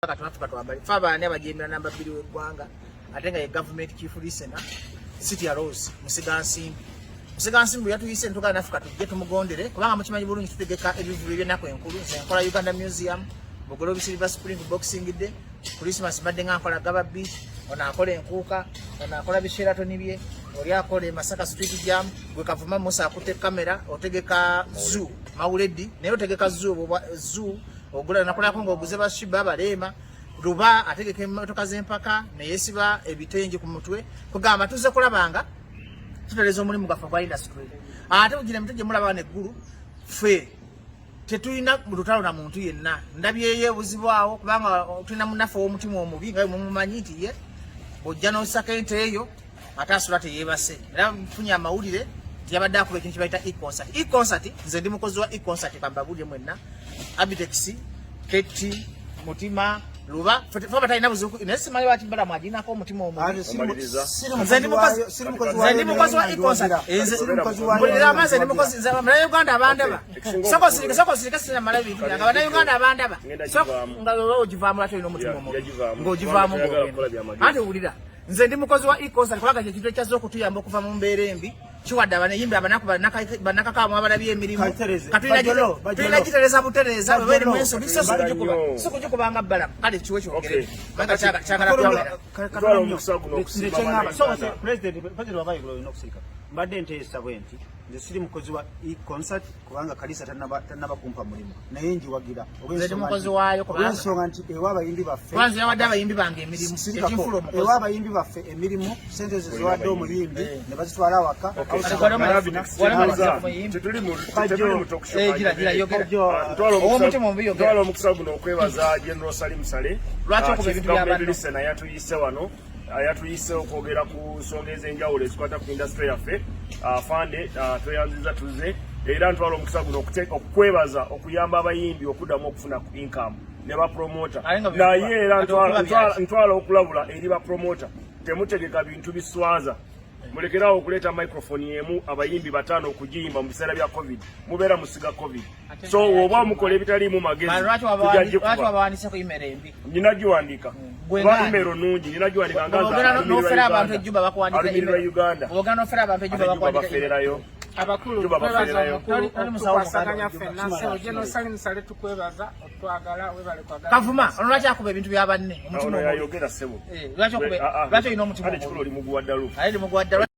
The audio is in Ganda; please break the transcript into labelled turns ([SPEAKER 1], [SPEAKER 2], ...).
[SPEAKER 1] Katonda twambale fe abaani abajemera namba 2 w'eggwanga, ate nga ye government chief listener, City Rose Musigansimbi. Musigansimbi yatuyise ntugala naffe katujje tumugondere, kubanga mukimanyi bulungi tutegeka ebivulu ebyennaku enkulu. Nze nkola Uganda Museum, Bugolobi Silver Spring, Boxing Day, Christmas mbadde nga nkola Gaba Beach. Ono akola enkuuka, ono akola bisheraton bye, oli akola e Masaka Street Jam. Gwe Kavuma Musa akutte kamera, otegeka zoo mawuledi, naye otegeka zoo zoo ogula nakulako ng'oguze ba Shiba baleema. Luba ategeka emmotoka z'empaka neyesiba ebitengi ku mutwe. Kugamba tuzze kulabanga tutereza omulimu gwaffe gwa industry, ate kugira emitwe gye mulaba neggulu. Ffe tetulina lutalo na muntu yenna. Ndabyeyo obuzibu awo kubanga tulina munnaffe ow'omutima omubi nga mumumanyi nti ye bw'ojja n'osaka ente eyo ate asula teyeebase. Era nfunye amawulire nti yabadde akuba ekintu kibayita e-concert. E-concert, nze ndi mukozi wa e-concert, kambabulye mwenna, Abitex, Keti Mutima, Luba, fe batalina buzibu, naye simanyi lwaki Balamu aginako omutima omubi. Nze ndi mukozi wa e-concert. Mpulira amaazi, ndi mukozi. Nze Bannayuganda abandaba, soko sirike, soko sirike, sinamala ebintu byange. Abannayuganda abandaba nga ogivaamu, lwaki olina omutima omubi ng'ogivaamu ng'ogenda? Anti wulira, nze ndi mukozi wa e-concert kubanga kyekintu ekyazza okutuyamba okuva mu mbeera embi. Kiwadde abanayimbi abanaku bannakakaamu abalabye emirimu. Tulina gitereza butereeza bwe erimu ensobi, so sikugikubanga Bbalamu. Kale kiwe kyogere kubanga kyagala kwogera.
[SPEAKER 2] President wabaye olina okusirika. Mbadde nteesa bwe nti nze siri mukozi wa e-concert kubanga Kalisa tanaba kumpa mulimu, naye njiwagira.
[SPEAKER 1] Nze ndi mukozi waayo kubanga
[SPEAKER 2] olw'ensonga nti ewa abayimbi baffe
[SPEAKER 1] kwanza yawadde abayimbi bange emirimu.
[SPEAKER 2] Sirikako.
[SPEAKER 1] Ekinfula omukozi.
[SPEAKER 2] Ewa abayimbi baffe emirimu, sente ezo ziwadde omuyimbi ne bazitwala awaka.
[SPEAKER 1] Eh, gira, gira, yogera. Ow'omutima omubi, yogera.
[SPEAKER 3] Ntwala omukisa guno okwebaza General Salim Saleh.
[SPEAKER 1] Lwaki okuba ebintu bya banno?
[SPEAKER 3] Listener yatuyise wano, yatuyise okwogera ku nsonga ez'enjawulo ezikwata ku industry yaffe. Afande, tweyanziza tuze, era ntwala omukisa guno okukwebaza okuyamba abayimbi okuddamu okufuna ku income ne bapromota.
[SPEAKER 1] Aye nga
[SPEAKER 3] Naye era
[SPEAKER 1] ate okuba byaki?
[SPEAKER 3] Ntwala okulabula eri bapromota: temutegeka bintu biswaza, mulekerawo okuleeta microphone emu abayimbi bataano okugiyimba mu biseera bya COVID. Mubeera musiga COVID, so oba mukola ebitaliimu magezi.
[SPEAKER 1] Lwaki
[SPEAKER 3] Tujja
[SPEAKER 1] lwaki
[SPEAKER 3] gikuba.
[SPEAKER 1] Wabawandiise ku email embi?
[SPEAKER 3] Nina giwandiika.
[SPEAKER 1] Gwe
[SPEAKER 3] Kuba
[SPEAKER 1] ngani?
[SPEAKER 3] email nungi, nina giwandiika nga nze
[SPEAKER 1] Bw'ogenda
[SPEAKER 3] alumirirwa
[SPEAKER 1] n'ofera abantu
[SPEAKER 3] Uganda.
[SPEAKER 1] ejjuba bakuwandika
[SPEAKER 3] Alumirirwa
[SPEAKER 1] email.
[SPEAKER 3] Uganda.
[SPEAKER 1] Bw'ogenda n'ofera abantu ejjuba
[SPEAKER 3] Ate ejjuba
[SPEAKER 1] bakuwandika email.
[SPEAKER 3] bafererayo.
[SPEAKER 4] Abakulu,
[SPEAKER 3] Juba
[SPEAKER 4] twebaza
[SPEAKER 3] bafererayo.
[SPEAKER 4] omukulu
[SPEAKER 1] Toli musawo
[SPEAKER 4] okutukwasaganya
[SPEAKER 1] muganda.
[SPEAKER 4] ffenna. Ssebo General Salim Saleh, tukwebaza otwagala, webale kwagala.
[SPEAKER 1] Kavuma ono lwaki akuba ebintu bya banne? Omutima
[SPEAKER 3] Ono
[SPEAKER 1] omubi.
[SPEAKER 3] yayogera, ssebo.
[SPEAKER 1] Eh, lwaki
[SPEAKER 3] Ah, ah.
[SPEAKER 1] lwaki olina omutima
[SPEAKER 3] Kale
[SPEAKER 1] omubi?
[SPEAKER 3] kikulu oli muguwa ddalu.
[SPEAKER 1] Aye ndi muguwa ddalu.